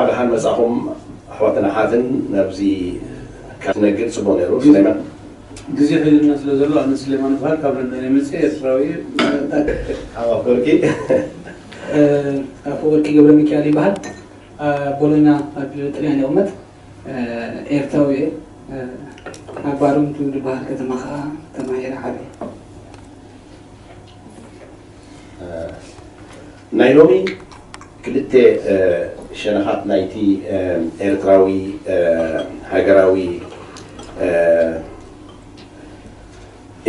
ደሓን መጻኹም ኣሕዋትን ኣሓትን ናብዚ ክትነግር ጽቡቕ ነይሩ። ስሌማን። ግዜ ሒዙና ስለ ዘሎ፣ ኣነ ስሌማን ይበሃል፣ ካብ ለንደን እየ መጽእ፣ ኤርትራዊ እየ። ኣፈወርቂ። ኣፈወርቂ ገብረ ሚካኤል ይበሃል። ኣብ ቦሎኛ ኣብ ጥልያን ይቕመጥ። ኤርትራዊ እየ። ኣብ ባሩንቱ ዝበሃል ከተማ ከዓ ተማሂረ ዓብየ። ናይ ሎሚ ክልተ ሸነኻት ናይቲ ኤርትራዊ ሃገራዊ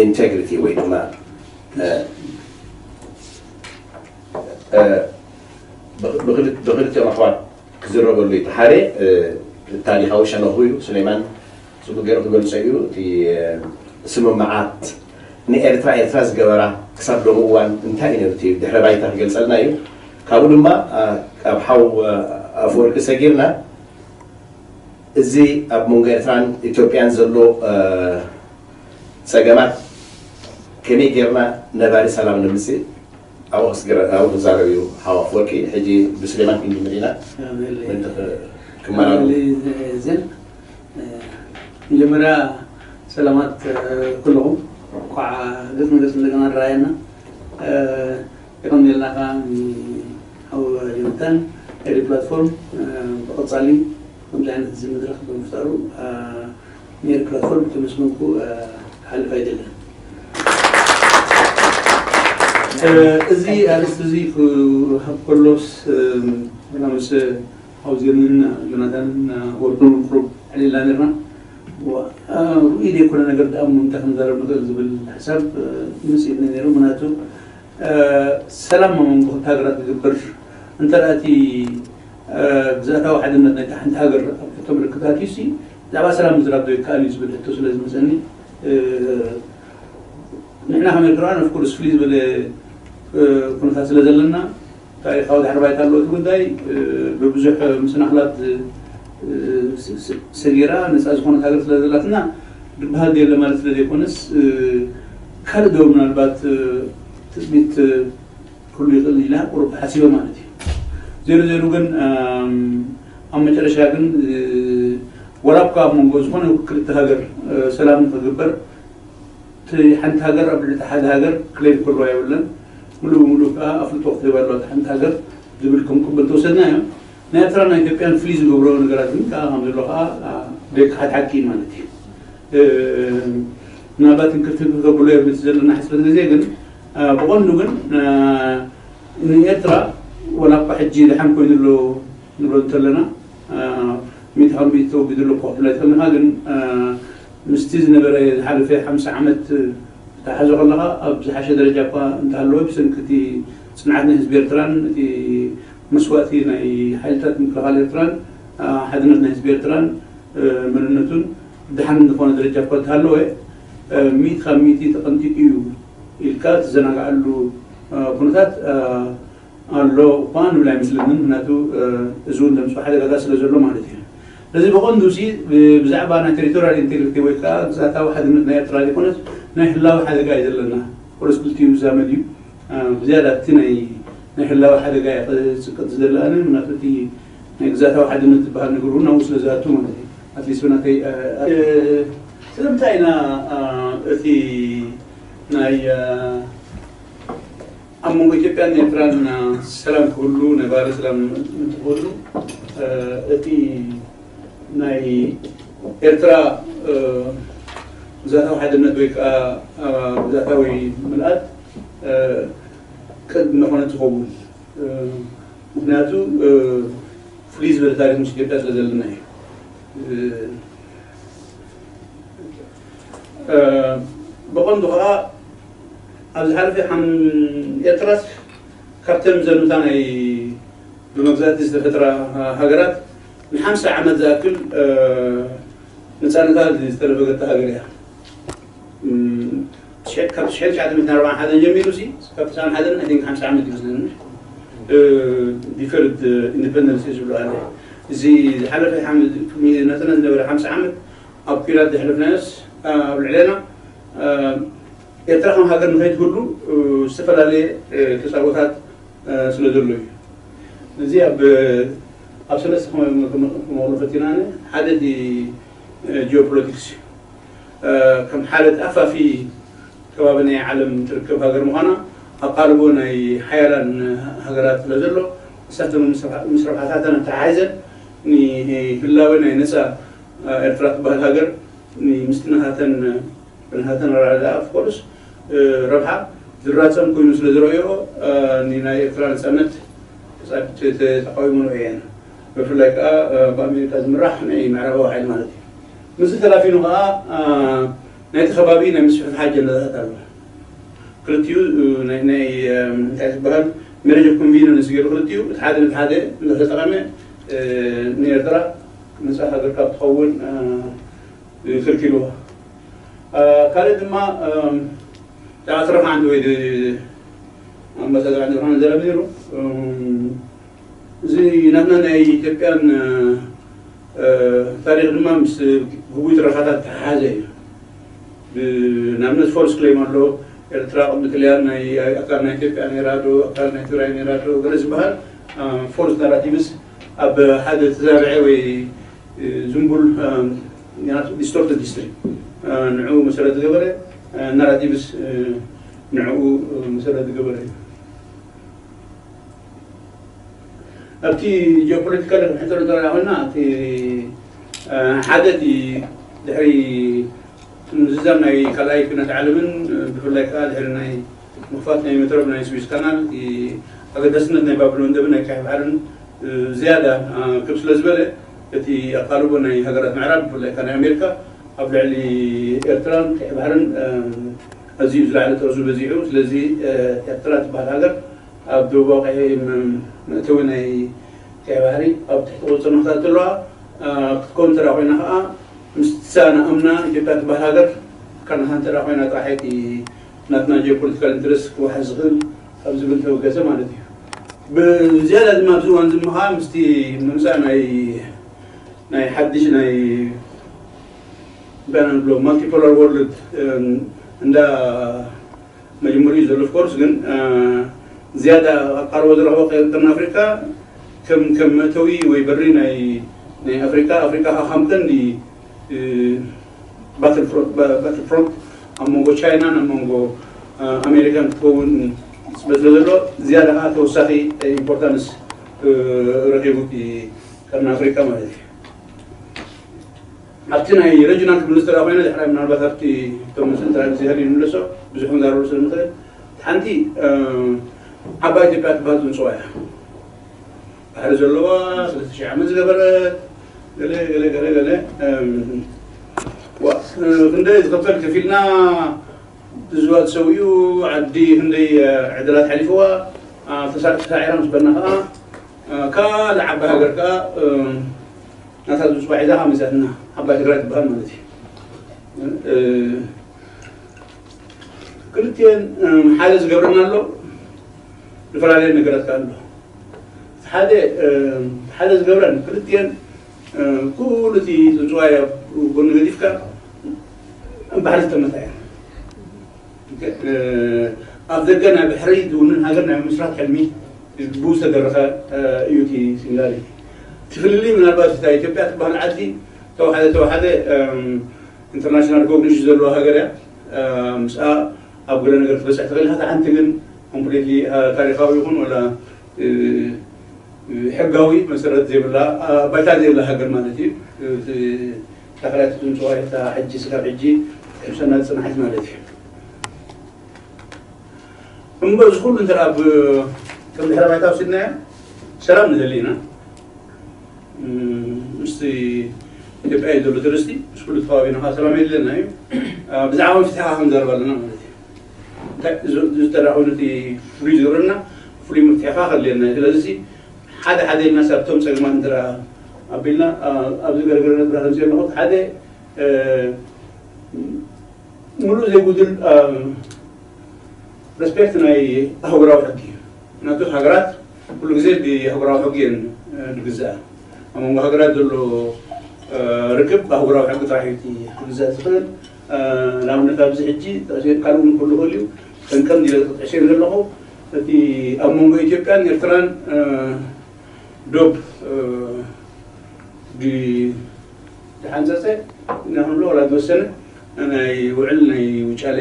ኢንቴግሪቲ ወይ ድማ ብክልቲኦም ኣሕዋት ክዝረበሉ እዩ። እቲ ሓደ ታሪኻዊ ሸነኹ እዩ። ስሌማን ጽቡቅ ገይሩ ክገልጾ እዩ። እቲ ስምምዓት ንኤርትራ ኤርትራ ዝገበራ ክሳብ ሎሚ እዋን እንታይ እዩ ነቲ ድሕረ ባይታ ክገልጸልና እዩ። ካብኡ ድማ ኣብ ሓው ኣፈወርቂ ሰጊርና እዚ ኣብ መንጎ ኤርትራን ኢትዮጵያን ዘሎ ጸገማት ከመይ ጌርና ነባሪ ሰላም ንምጽእ ኣብኡ ክዛረብ እዩ ሓው ኣፈወርቂ። ሕጂ ብስሌማን ክንጅምር ኢና። ምእንቲ ክመላለሱ ዜን መጀመርያ ሰላማት ኩልኹም፣ እንኳዕ ገጽ ንገጽ እንደገና ረኣየና። የቐንየልና ከዓ ንሓው ዮናታን ኤሪ ፕላትፎርም ብቐጻሊ ከምዚ ዓይነት እዚ መድረኽ ብምፍጣሩ ንኤሪ ፕላትፎርም ተመስገንኩ ክሓልፍ ኣይደልን። እዚ ኣርእስቲ እዚ ክወሃብ ከሎስ ምስ ሓው ዜንን ዮናታንን ወርዱን ቁሩብ ዕሊልና ነርና። ርኡይ ዘይኮነ ነገር ደኣ እሞ እንታይ ክንዛረብ ንኽእል ዝብል ሓሳብ ምስ ኢድኒ ነይሩ። ምክንያቱ ሰላም ኣብ መንጎ ክልተ ሃገራት ዝግበር እንተ ደኣ እቲ ግዝኣታዊ ሓድነት ናይታ ሓንቲ ሃገር ኣብ ሕቶ ምልክት ኣትዩሲ ብዛዕባ ሰላም ምዝራብ ዶ ይከኣል እዩ ዝብል ሕቶ ስለ ዝመፀኒ ንሕና ከም ኤርትራውያን ኦፍኮርስ ፍልይ ዝበለ ኩነታት ስለ ዘለና ታሪኻዊ ድሕሪ ባይታ ኣለዎ እቲ ጉዳይ። ብብዙሕ ምስናኽላት ሰጊራ ነፃ ዝኾነት ሃገር ስለ ዘላትና ድበሃል የለ ማለት ስለ ዘይኮነስ ካልእ ዶ ምናልባት ትፅቢት ክህሉ ይኽእል ኢላ ቁሩብ ሓሲበ ማለት እዩ። ዜሮ ዜሮ ግን ኣብ መጨረሻ ግን ወላ እኳ ኣብ መንጎ ዝኾነ ክልተ ሃገር ሰላም ንክግበር እቲ ሓንቲ ሃገር ኣብ ልዕሊ ሓደ ሃገር ክሌም ክህልዋ የብለን። ሙሉእ ብሙሉእ ከዓ ኣፍልጦ ክትህብ ኣለዋ እታ ሓንቲ ሃገር ዝብል ከም ቅብል ተወሰድና እዮም። ናይ ኤርትራን ናይ ኢትዮጵያን ፍልይ ዝገብሮ ነገራት ግን ከዓ ከም ዘሎ ከዓ ዘይከሓድ ሓቂ እዩ ማለት እዩ። ምናልባት እንክርትንክር ከብሎ የብልቲ ዘለና ሕስበት ግዜ ግን ብቐንዱ ግን ንኤርትራ ወላ እኳ ሕጂ ደሓን ኮይኑ ኣሎ ንብሎ እንተለና ሚእቲ ካብ ሚእቲ ተወጊዱ ኣሎ እኳ ክትብላ ኣይትኽእልንኻ ግን ምስቲ ዝነበረ ዝሓለፈ ሓምሳ ዓመት ክትሓዞ ከለኻ ኣብ ዝሓሸ ደረጃ እኳ እንተሃለወ ብሰንኪ እቲ ፅንዓት ናይ ህዝቢ ኤርትራን እቲ መስዋእቲ ናይ ሓይልታት ምክልኻል ኤርትራን ሓድነት ናይ ህዝቢ ኤርትራን መንነቱን ደሓን ዝኾነ ደረጃ እኳ እንተሃለወ ሚእቲ ካብ ሚእቲ ተቐንጢጡ እዩ ኢልካ ትዘናግዓሉ ኩነታት ኣሎ እኳ ንብል ኣይመስለንን። ምክንያቱ እዚ እውን ዘምፅኦ ሓደጋታት ስለ ዘሎ ማለት እዩ። ስለዚ ብቐንዱ ሲ ብዛዕባ ናይ ቴሪቶሪያል ኢንቴግሪቲ ወይ ከዓ ግዝኣታዊ ሓድነት ናይ ኤርትራ ዘይኮነስ ናይ ህላዊ ሓደጋ እዩ ዘለና። ቁርስ ክልቲኡ ዝዛመድ እዩ። ብዝያዳ እቲ ናይ ናይ ህላዊ ሓደጋ እየ ክፅቅጥ ዝደለኣነ ምክንያቱ እቲ ናይ ግዝኣታዊ ሓድነት ዝበሃል ነገር እውን ኣብኡ ስለ ዝኣቱ ማለት እዩ። ኣትሊስት ብናተይ ስለምንታይ ኢና እቲ ናይ ኣብ መንጎ ኢትዮጵያን ኤርትራን ሰላም ክህሉ ነባሪ ሰላም እንትኽህሉ እቲ ናይ ኤርትራ ግዛታዊ ሓድነት ወይ ከዓ ግዛታዊ ምልኣት ቅድሚ ኮነ ትኸውን ምክንያቱ ፍሉይ ዝበለ ታሪክ ምስ ኢትዮጵያ ስለ ዘለና እዩ። ብቐንዱ ከዓ ኣብ ዝሓለፈ ሓም ኤርትራስ ካብተን ዘምታ ናይ ብመግዛእቲ ዝተፈጥራ ሃገራት ንሓምሳ ዓመት ዝኣክል ነፃነታ ዝተነፈገታ ሃገር እያ። ካብ ትሽዓተ ሚእትን ኣርባዓን ሓደን ጀሚሩ ሲ ካብ ተስዓን ሓደን ሓምሳ ዓመት ይመስለኒ ዲፈርድ ኢንዲፐንደንስ እዩ ዝብሉ ኣለ። እዚ ዝሓለፈ ነፅነት ዝነበረ ሓምሳ ዓመት ኣብ ኲናት ዘሕለፍናዮስ ኣብ ልዕሌና ኤርትራ ከም ሃገር ንኸይትህሉ ዝተፈላለየ ተፃቦታት ስለ ዘሎ እዩ። እዚ ኣብ ኣብ ሰለስተ ክመቕሎ ፈቲና። ሓደ እቲ ጂኦፖለቲክስ እዩ። ከም ሓደ ተኣፋፊ ከባቢ ናይ ዓለም ትርከብ ሃገር ምዃና፣ ኣቓልቦ ናይ ሓያላን ሃገራት ስለ ዘሎ፣ ንሳተን ምስ ረብሓታተን ኣተሓሒዘን ንህላወ ናይ ነፃ ኤርትራ ትበሃል ሃገር ምስቲ ናታተን ብናታተን ኣረዳድኣ ኦፍኮርስ ረብሓ ዝራፀም ኮይኑ ስለ ዝረኣዮ፣ ናይ ኤርትራ ነፃነት ተቃዊመንኦ እየን። ብፍላይ ከዓ ብኣሜሪካ ዝምራሕ ናይ ምዕራባዊ ሓይሊ ማለት እዩ። ምስዚ ተላፊኑ ከዓ ናይቲ ከባቢ ናይ ምስፍሕፋሕ ኣጀንዳታት ኣሎ። ክልቲኡ ናይ እንታይ ዝበሃል ሜሪጅ ኦፍ ኮንቪኒንስ ገይሩ ክልቲኡ እቲ ሓደ ነቲ ሓደ እንዳተጠቐመ ንኤርትራ ነፃ ሃገር ካብ ትኸውን ከልኪልዋ። ካልእ ድማ ብዛዕባ ስራሕ ዓንዲ ወይ ኣምባሳደር ዓንዲ ብርሃን ዘረብ ነይሩ። እዚ ናትና ናይ ኢትዮጵያን ታሪክ ድማ ምስ ግጉይ ትረኻታት ተሓሓዘ እዩ። ንኣብነት ፎልስ ክሌም ኣሎ። ኤርትራ ቅድሚ ጥልያን ናይ ኣካል ናይ ኢትዮጵያ ነይራ ዶ፣ ኣካል ናይ ትግራይ ነይራ ዶ፣ ገለ ዝበሃል ፎልስ ናራቲቭስ ኣብ ሓደ ተዛብዐ ወይ ዝንቡል ዲስቶርትድ ሂስትሪ ንዕኡ መሰረት ዝገበረ ናራቲቭስ ንዕኡ መሰረት ዝገበረ እዩ። ኣብቲ ጂኦፖለቲካል ክንሕተር እንተለና ኮይና እቲ ሓደ እቲ ድሕሪ ምዝዛም ናይ ካልኣይ ኩነት ዓለምን ብፍላይ ከዓ ድሕሪ ናይ ምኽፋት ናይ መትረብ ናይ ስዊዝ ካናል እቲ ኣገዳስነት ናይ ባብሎን ደብን ናይ ቀይሕ ባሕርን ዝያዳ ክብ ስለ ዝበለ እቲ ኣቃልቦ ናይ ሃገራት ምዕራብ ብፍላይ ከዓ ናይ ኣሜሪካ ኣብ ልዕሊ ኤርትራን ቀይሕ ባሕርን ኣዝዩ ዝለዓለ ጠርዙ በዚሑ። ስለዚ ኤርትራ ትበሃል ሃገር ኣብ ደቡባዊ ቀይሕ መእተዊ ናይ ቀይሕ ባሕሪ ኣብ ትሕቲ ቁፅፅር ንክትኣቱ ኣለዋ። ክትከውን እንተ ኮይና ከዓ ምስቲ ሳና ኣምና ኢትዮጵያ ትበሃል ሃገር ካናኻ እንተ ኮይና ጥራሕ እቲ ናትና ጂኦፖለቲካል ኢንትረስት ክወሓስ ዝኽእል ካብ ዝብል ተበገሰ ማለት እዩ። ብዝያዳ ድማ ኣብዚ እዋን ዝምኻ ምስቲ ምምፃእ ናይ ናይ ሓድሽ ናይ ባና ንብሎ ማልቲፖላር ወርልድ እንዳ መጀመሪኡ ዘሎ ኦፍኮርስ ግን ዝያዳ ኣቃልቦ ዝረኽቦ ቀርኒ ኣፍሪካ ከም ከም መእተዊ ወይ በሪ ናይ ናይ ኣፍሪካ ኣፍሪካ ከዓ ከም ቀንዲ ባትል ፍሮንት ኣብ መንጎ ቻይናን ኣብ መንጎ ኣሜሪካን ክትከውን ስለ ዘሎ ዝያዳ ከዓ ተወሳኺ ኢምፖርታንስ ረኪቡ እቲ ቀርኒ ኣፍሪካ ማለት እዩ። ኣብቲ ናይ ሬጂናል ክምልስ ተረኣ ኮይነ ድሕራይ ምናልባት ኣብቲ እቶም ምስልታት እግዚኣብሔር ይምለሶ ብዙሕ ክንዛረቡ ስለ ንኽእል ሓንቲ ዓባይ ኢትዮጵያ ትበሃል ፅንፅዋ እያ። ባሕሪ ዘለዋ ሰለስተ ሺሕ ዓመት ዝገበረት ገለ ገለ ገለ ገለ ክንደይ ዝኸፈል ከፊልና ዝዋ ተሰዊኡ ዓዲ ክንደይ ዕድላት ሓሊፍዋ ተሳዒራ ምስ በና ከዓ ካልእ ዓባይ ሃገር ከዓ ናታ ዝፅዋ ሒዛ ከዓ መፅያትና ዓባይ ትግራይ ትበሃል ማለት እዩ። ክልቲኤን ሓደ ዝገብረና ኣሎ፣ ዝተፈላለየ ነገራት ከዓ ኣሎ። ሓደ ሓደ ዝገብረን ክልቲኤን ኩሉ እቲ ፅንፅዋይ ኣብ ጎኒ ገዲፍካ ባሕሪ ዝተመታ እየን። ኣብ ደገ ናይ ባሕሪ ዝውንን ሃገር ናይ ምስራት ሕልሚ ብኡ ዝተደረኸ እዩ እቲ ሲሚላሪቲ። እቲ ፍልልይ ምናልባት እታ ኢትዮጵያ ትበሃል ዓዲ ተወሓደ ተወሓደ ኢንተርናሽናል ሪኮግኒሽን ዘለዋ ሃገር እያ። ምስኣ ኣብ ገለ ነገር ክትበፅሕ ትኽእል ኢኻ። ሓንቲ ግን ኮምፕሊትሊ ታሪካዊ ይኹን ወላ ሕጋዊ መሰረት ዘይብላ ባይታ ዘይብላ ሃገር ማለት እዩ። ተኽላት ትንፅዋ ሕጂ ስጋብ ሕጂ ሕሰና ዝፅናሕት ማለት እዩ። እምበር እዚ ኩሉ እንተ ኣብ ከም ድሕረ ባይታ ወሲድናዮ ሰላም ንደሊ ኢና። ምስቲ ኢትዮጵያ እዩ ዘሎ ትርስቲ ምስ ኩሉ ተኸባቢና ከዓ ሰላም የድለና እዩ። ብዛዕባ መፍትሒ ከዓ ክንዛረብ ኣለና ማለት እዩ። እንታይ ዝተረኣ ኮይኑ እቲ ፍሉይ ዝገብረና ፍሉይ መፍትሒ ከዓ ከድልየና እዩ። ስለዚ ሓደ ሓደ ኢልና ሳብቶም ፀገማት እንተ ኣቢልና ኣብዚ ገረገረ ነጥብታት ኣምፅኦ ኣለኹ። ሓደ ምሉእ ዘይጉድል ሬስፔክት ናይ ኣህጉራዊ ሕጊ እዩ። ምክንያቱ ሃገራት ኩሉ ግዜ ብኣህጉራዊ ሕጊ እየን ዝግዛኣ። ኣብ መንጎ ሃገራት ዘሎ ርክብ ብኣህጉራዊ ሕጊ ጥራሕ እዩ ክግዛእ ዝኽእል። ንኣብነት ኣብዚ ሕጂ ካልእ እውን ክህሉ ይኽእል እዩ። ከም ቀንዲ ኢለ ክጥቅስ እየ ዘለኹ። እቲ ኣብ መንጎ ኢትዮጵያን ኤርትራን ዶብ እ፣ ድ-፣ ድሓንፀፀ ንብሎ ዋላ ዝወሰነ ናይ ውዕል ናይ ውጫለ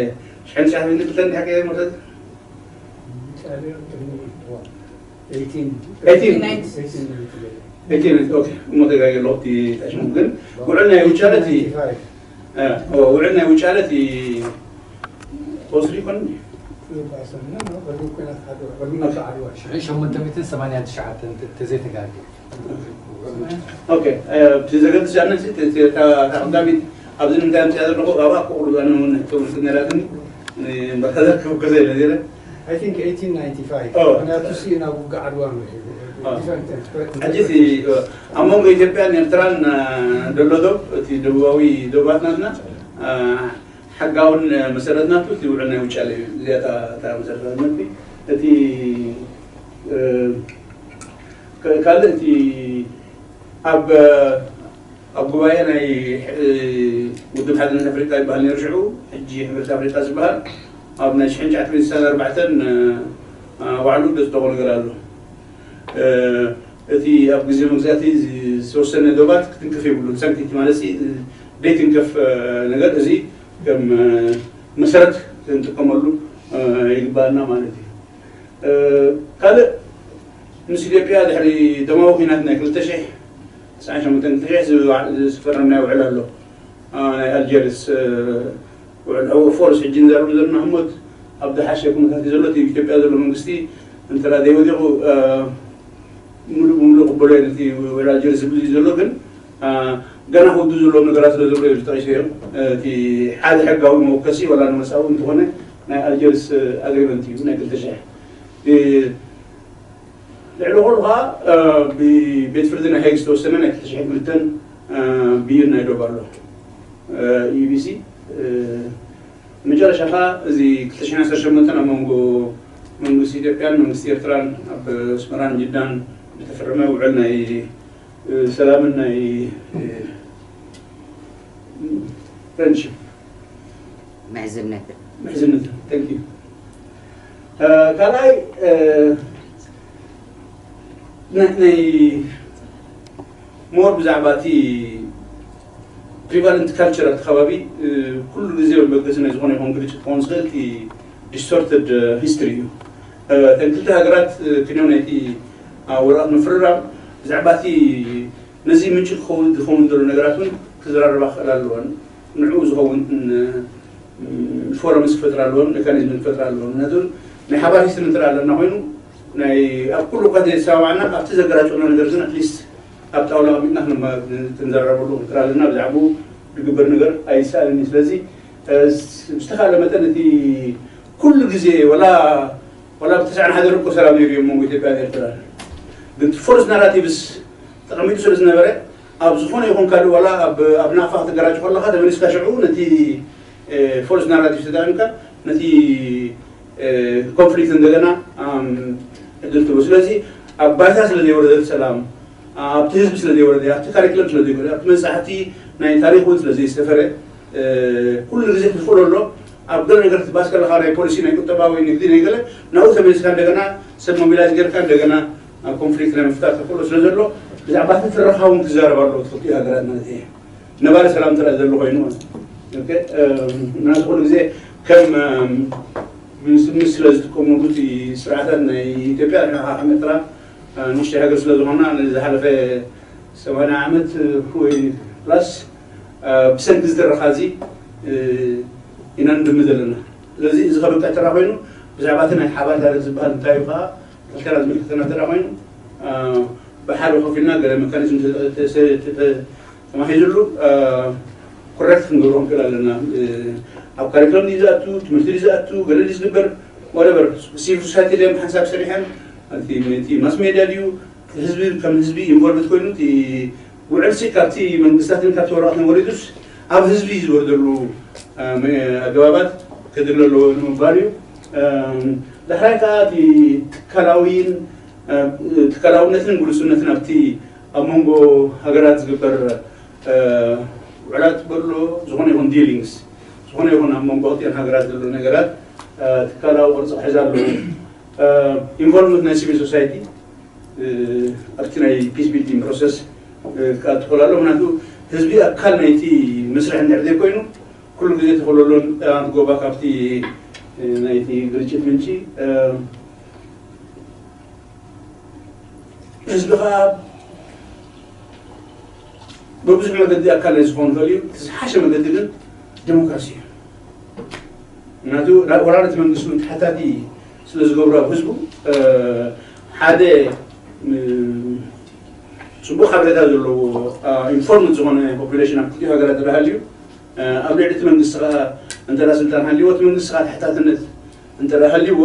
ሽሕን ትሽዓተ ሚእትን ክልተን ድሓር ከይደ ማለት Eighteen. Eighteen. Eighteen ninety. እቲን ኦኬ እሞ ተጋጊ ኣለኹ እቲ ታሽሙ ግን ውዕል ናይ ውጫለ እቲ እ፣ ኦ፣ ውዕል ናይ ውጫለ እቲ ወስዱ ይኮን ሸሞንተ ሚእትን ሰማንያን ትሽዓተን ተዘይተጋጊ ኦኬ እቲ ዘገድስ ያነ ቀዳሚት ኣብዚ ንምንታይ ምፅያ ዘለኹ ኣብኣ ክቁሩ ኣነ እውን ሕቶ ውስጥ ነራትኒ እምበረከዘር ክብከዘ ኢለ ዜረ I think eighteen ninety-five. Oh. ምክንያቱ ሲ ናብ ውግእ ዓድዋ ነው ይሄ። Oh. Different time. ሕጂ እቲ ኣብ መንጎ ኢትዮጵያን ኤርትራን ደሎ ዶብ እቲ ደቡባዊ ዶባት ናትና ሕጋውን መሰረት ናቱ እቲ ውዕል ናይ ውጫለ እዩ። እዚኣ እታ መሰረት ናት እቲ ካልእ እቲ ኣብ ኣብ ጉባኤ ናይ ውድብ ሓድነት ኣፍሪቃ ይበሃል ነሩ ሽዑ ሕጂ ሕብረት ኣፍሪቃ ዝበሃል ኣብ ናይ ሽሕን ትሽዓተ ሚእትን ስሳን ኣርባዕተን ባዕሉ ደፅደቆ ነገር ኣሎ። እቲ ኣብ ግዜ መግዛእቲ ዝተወሰነ ዶባት ክትንክፍ የብሉን። ሳንክቲቲ ማለት ዘይትንከፍ ነገር እዚ ከም መሰረት ክንጥቀመሉ ይግባኣና ማለት እዩ። ካልእ ምስ ኢትዮጵያ ድሕሪ ደማዊ ኩናት ናይ ክልተ ሽሕ ትስዓን ሸሞንተን ክልተ ሽሕ ዝፈረምናዮ ውዕል ኣሎ። ናይ ኣልጀርስ ውዕል ፎርስ ሕጂ ንዛረብ ዘለና ህሞት ኣብ ዝሓሸ ኩነታት እዩ ዘሎ። እቲ ኢትዮጵያ ዘሎ መንግስቲ እንተ ዘይወዲቑ ምሉእ ብምሉእ ቅበሎ ነቲ ውዕል ኣልጀርስ ዝብል እዩ ዘሎ ግን ገና ክውዱ ዘለዎም ነገራት ስለ ዘለዉ እዮም ተጠቂሶም። እቲ ሓደ ሕጋዊ መወከሲ ዋላ ንመጻኡ እንተኾነ ናይ ኣልጀርስ ኣግሪመንት እዩ ናይ ክልተ ሽሕ ልዕሊ ኩሉ ከዓ ብቤት ፍርዲ ናይ ሄግ ዝተወሰነ ናይ ክልተ ሽሕ ክልተን ብይን ናይ ዶብ ኣሎ። ዩቢሲ መጨረሻ ከዓ እዚ ክልተ ሽሕ ዓሰርተ ሸሞንተ ኣብ መንጎ መንግስቲ ኢትዮጵያን መንግስቲ ኤርትራን ኣብ ኣስመራን ጅዳን ዝተፈረመ ውዕል ናይ ሰላምን ናይ ፍሬንድሽፕ ምሕዝነት ምሕዝነት። Thank you። ካልኣይ ናይ ሞር ብዛዕባ እቲ ፕሪቫለንት ካልቸር ኣብቲ ከባቢ ኩሉ ግዜ መበገሲ ናይ ዝኾነ ይኹን ግርጭት ክኸውን ዝኽእል እቲ ዲስቶርትድ ሂስትሪ እዩ። እተን ክልተ ሃገራት ክንዮ ናይቲ ወረቐት ምፍርራም ብዛዕባ እቲ ነዚ ምንጪ ክኸውን ዝኸውን ዘሎ ነገራት እውን ክዘራረባ ክኽእል ኣለወን። ንዕኡ ዝኸውን ፎረምስ ክፈጥር ኣለወን፣ ሜካኒዝም ክፈጥር ኣለወን። ምክንያቱ ናይ ሓባር ሂስትሪ እንተ ኣለና ኮይኑ ናይ ኣብ ኩሉ እኳ ዘይተሰማማዕና ኣብቲ ዘገራጭና ነገር ግን ኣትሊስት ኣብ ጣውላ ኣሚጥና ክንዘራረበሉ ክንክር ኣለና። ብዛዕባኡ ዝግበር ነገር ኣይሰኣልን እዩ። ስለዚ ብዝተኻለ መጠን እቲ ኩሉ ግዜ ወላ ወላ ብተስዓን ሓደን እኮ ሰላም ነይሩ እዩ መንጎ ኢትዮጵያን ኤርትራን። ግን ፎርስ ናራቲቭስ ተቐሚጡ ስለ ዝነበረ ኣብ ዝኾነ ይኹን ካልእ ዋላ ኣብ ኣብ ናቕፋ ክትገራጭ ከለኻ ተመሊስካ ሽዑ ነቲ ፎርስ ናራቲቭ ተጠቒምካ ነቲ ኮንፍሊክት እንደገና እድል ትህቦ። ስለዚ ኣብ ባይታ ስለ ዘይወረደ ሰላም ኣብቲ ህዝቢ ስለ ዘይወረደ ኣብቲ ካሪክለም ስለ ዘይወረደ ኣብቲ መፅሓፍቲ ናይ ታሪክ እውን ስለ ዘይሰፈረ ኩሉ ግዜ ክትኽእሎ ኣሎ ኣብ ገለ ነገር ክትባስ ከለካ ናይ ፖሊሲ ናይ ቁጠባ ወይ ንግዲ ናይ ገለ ናብኡ ተመሊስካ እንደገና ሰብ ሞቢላይዝ ጌርካ እንደገና ኮንፍሊክት ናይ ምፍታር ተኽእሎ ስለ ዘሎ ብዛዕባ እቲ ትረኻ እውን ክዛረብ ኣለዎ ትኽልቲኡ ሃገራት ማለት እየ። ነባሪ ሰላም ጥራይ ዘሎ ኮይኑ ማለት እዩ። ምክንያቱ ኩሉ ግዜ ከም ምስ ምስ ስለ ዝጥቀምሉ እቲ ስርዓታት ናይ ኢትዮጵያ ንሕና ከም ኤርትራ ንእሽተይ ሃገር ስለ ዝኾንና ንዝሓለፈ ሰማንያ ዓመት ወይ ፕላስ ብሰንኪ እዚ ትረኻ እዚ ኢና ንድሚ ዘለና። ስለዚ እዚ ከብቅዕ ተራ ኮይኑ ብዛዕባ እቲ ናይ ሓባር ታሪክ ዝበሃል እንታይ እዩ ከዓ ክልተና ዝምልከተና ተራ ኮይኑ ብሓደ ኮፍ ኢልና ገለ መካኒዝም ተማሂዝሉ ኮረክት ክንገብሮ ንክእል ኣለና። ኣብ ካሪክለም ድዩ ዝኣቱ፣ ትምህርቲ ድዩ ዝኣቱ፣ ገለ ድዩ ዝግበር፣ ወደበር ሲቪል ሶሳይቲ ድዮም ሓንሳብ ሰሪሐን፣ እቲ ማስ ሜድያ ድዩ ህዝቢ ከም ህዝቢ ኢንቮልቭ ኮይኑ እቲ ውዕልሲ ካብቲ መንግስታትን ካብቲ ወረቐትን ወሪዱስ ኣብ ህዝቢ ዝወርደሉ ኣገባባት ክድለ ኣለዎ ንምባል እዩ። ዳሕራይ ከዓ እቲ ትካላዊን ትካላውነትን ግሉስነትን ኣብቲ ኣብ መንጎ ሃገራት ዝግበር ውዕላት በሎ ዝኾነ ይኹን ዲሊንግስ ዝኾነ ይኹን ኣብ መንጎ ክልቲኣን ሃገራት ዘሎ ነገራት ትካላዊ ቅርፂ ክሕዝ ኣለዎ። ኢንቮልቭመንት ናይ ሲቪል ሶሳይቲ ኣብቲ ናይ ፒስ ቢልዲንግ ፕሮሰስ ክኣትወላ ኣሎ። ምክንያቱ ህዝቢ ኣካል ናይቲ መስርሕ እንድሕር ዘይኮይኑ፣ ኩሉ ግዜ ተኸለሎን ኣንጎባ ካብቲ ናይቲ ግርጭት ምንጪ ህዝቢ ከዓ ብብዙሕ መገዲ ኣካል ናይ ዝኾኑ ፈልዩ፣ እቲ ዝሓሸ መገዲ ግን ዲሞክራሲ እዩ። ምክንያቱ ወራር እቲ መንግስቲ እውን ተሓታቲ ስለ ዝገብሩ ኣብ ህዝቡ ሓደ ጽቡቕ ሓበሬታ ዘለዎ ኢንፎርምድ ዝኾነ ፖፑሌሽን ኣብ ክልቲኡ ሃገራት ተባሃልዩ ኣብ ልዕሊ እቲ መንግስቲ ከዓ እንተ ስልጣን ሃልይዎ እቲ መንግስቲ ከዓ ተሓታትነት እንተ ሃልይዎ